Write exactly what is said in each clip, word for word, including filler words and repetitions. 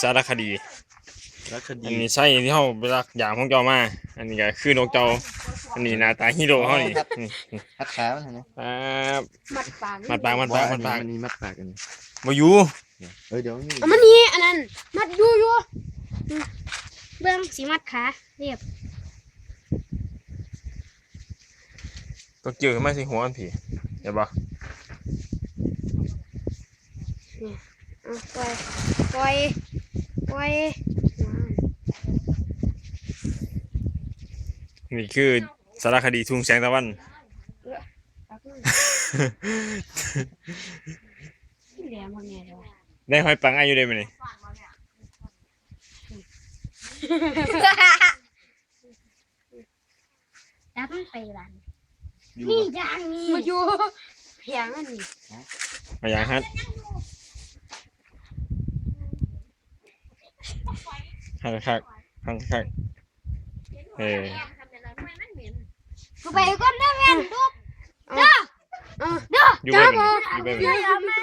สารคดี รักค อัน ดี นี้ใช่ที่เฮาไปลักยามของเจ้ามา อันนี้ก็คือนกเจ้า อันนี้หน้าตาฮีโร่เฮานี่นี่ หัดขามันนะ อ่า มัดปาก มัดปากมัดปากมัดปาก อันนี้มัดปากกัน บ่อยู่ เออเดี๋ยวนี่ เอามันนี่อันนั้น มัดอยู่อยู่อืมเบิ่งสิมัดขาเรียบ ต้องเจอมาสิหัวมันผีเห็นบ่ เอาปล่อยปล่อยปล่อย นี่คือสารคดีทุ่งแสงตะวัน ปักมันแหลมมันเนี่ยเดี๋ยว ได้หอยปังอายุได้ไหมนี่ จับมันไปบ้าน อยู่ นี่ บ่ ยางนี่มาอยู่เพียงอันนี้ มาอย่างฮัดฮัดคักฮัดคักเออ กูไปก่อนเด้อแม่นลูกเด้อ อยู่แบบนี้อยู่แบบนี้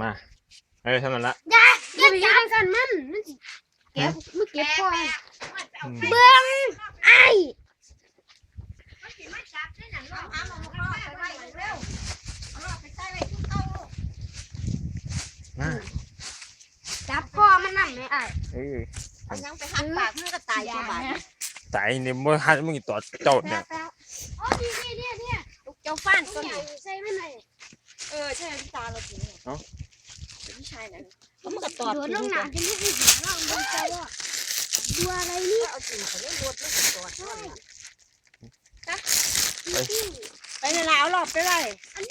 มาเออเท่านั้นละ อย่าอย่าอย่าสั่นมันมันสิเก็บมันเก็บก่อนเบิ่งไอ้ มา จับคอมันนำแม่ไอ้ เออ เอายังไปหักปากมันก็ตายตัวบาด ตายเนี่ยเมื่อฮัดมึงตอดเจ้าเนี่ย โอ้นี่นี่นี่นี่ ลูกเจ้าฟ้านตัวนี้ ใส่มันหน่อย เออใช่พี่ตาเราจริงเนี่ยเป็นพี่ชายนะเขามันก็ตอด โดดลงน้ำจะไม่ได้หัวเรามันจะว่าดูอะไรนี่ เอาจริงเขาเล่นรถมันก็ตอด ไป ไปเลยละเอาหลอบไปเลย